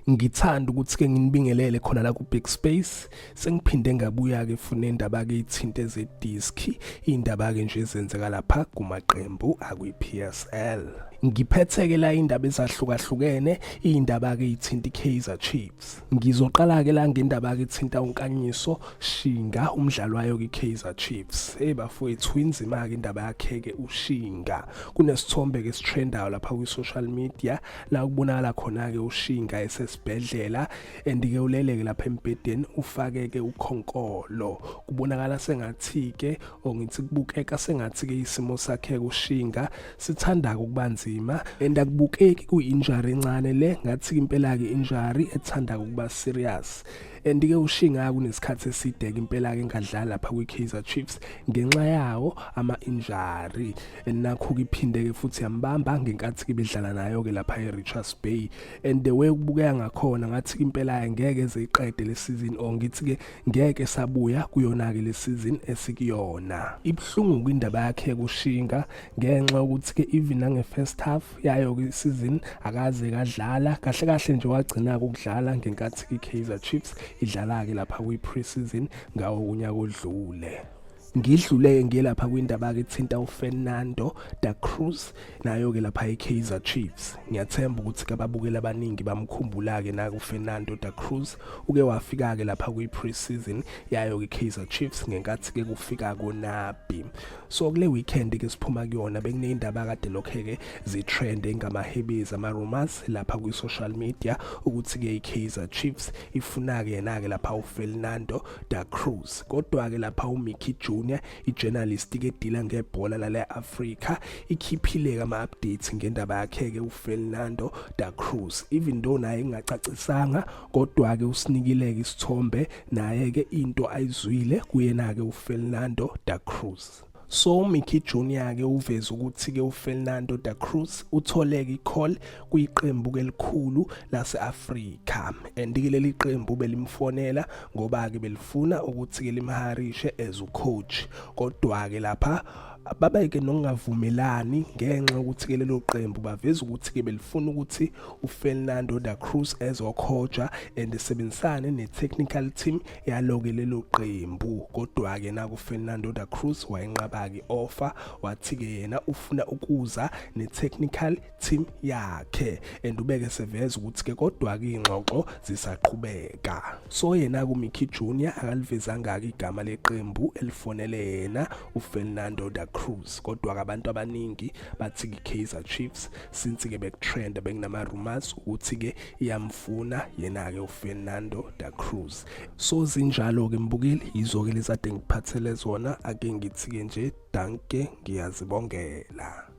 Ngithanda ukuthi ke nginibingelele khona la ku Big Space. Sengiphinde ngabuya ke funa indaba ke ithinte ze disk, indaba ke nje ezenzeka lapha kumaqembu akwi PSL. Ngiphethe ke la indaba ezahlukahlukene, indaba ke ithinta iKaizer Chiefs. Ngizoqala ke la ngendaba ke ithinta uNkanyiso Shinga umdlali wayo ke Kaizer Chiefs. Hey bafowethu, inzima ke indaba yakhe ke uShinga. Kunesithombe ke esitrendayo lapha kwi social media la kubonakala khona ke uShinga esesibhedlela and ke uleleke lapha embhedeni, ufake ke ukhonkolo. Kubonakala sengathi ke, ongithi kubukeka sengathi ke isimo sakhe kuShinga sithanda ukuba nzima and akubukeki kuyi-injury encane le, ngathi impela ke injury ethanda ukuba serious. And ke uShinga kunesikhathi eside ke impela ke engadlali lapha kwi-Kaizer Chiefs ngenxa yawo ama-injury, and nakho iphinde ke futhi yambamba ngenkathi ke bedlala nayo ke lapha e-Richards Bay. And the way ukubukeka ngakhona, ngathi impela ngeke zeyiqede le season, or ngithi ke ngeke sabuya kuyona ke le season esikuyona. Ibhlungu kwindaba yakhe kuShinga ngenxa yokuthi ke even nange first half yayo ke season akaze kadlala kahle kahle nje, wagcina ukudlala ngenkathi ke Kaizer Chiefs idlala ke lapha kwi pre-season ngawo unyaka odlule. Ngidlule ngiye lapha kwindaba ke ethinta uFernando da Cruz, nayo ke lapha eKaizer Chiefs. Ngiyathemba ukuthi kababukeli abaningi bamkhumbula ke na uFernando da Cruz. Uke wafika ke lapha kwi pre-season yayo ke Kaizer Chiefs ngenkathi ke kufika koNabi. So kule weekend ke siphuma kuyona, bekuneyindaba kade lokhe ke zitrend engamahebezi, ama rumors lapha kwi social media ukuthi ke iKaizer Chiefs ifuna ke yena ke lapha uFernando da Cruz. Kodwa ke lapha uMickey Junior, ijournalist ke deala ngebhola la Africa, ikhiphile ama updates ngendaba yakhe ke uFernando da Cruz. Even though naye engacacisanga, kodwa ke usinikile ke isithombe naye ke into ayizwile kuyena ke uFernando da Cruz. So Mickey Junior ke uveza ukuthi ke uFernando da Cruz utholeke icall kuyiqembu ke elikhulu laseAfrika, and ke leli qembu belimfonela ngoba ke belifuna ukuthi ke limhirishe as ucoach. Kodwa ke lapha babeke nokungavumelani ngenxa yokuthi ke lelo qembu baveza ukuthi ke belifuna ukuthi uFernando da Cruz ezocoacha and esebenzisane ne-technical team yaloke lelo qembu. Kodwa ke naku Fernando da Cruz wayenqaba ke offer, wathi ke yena ufuna ukuza ne-technical team yakhe, and ubeke seveza ukuthi ke kodwa ke ingxoxo zisaqhubeka. So yena ku Mickey Junior akalivezanga ke igama leqembu elifonele yena uFernando da Cruz, kodwa abantu abaningi bathi ke Kaizer Chiefs, since ke bekutrend, bekunama rumors ukuthi ke iyamfuna yena ke uFernando da Cruz. So zinjalo ke mbukeli, yizo ke lezade ngiphathele zona. Ake ngithi ke nje dankie, ngiyazibongela.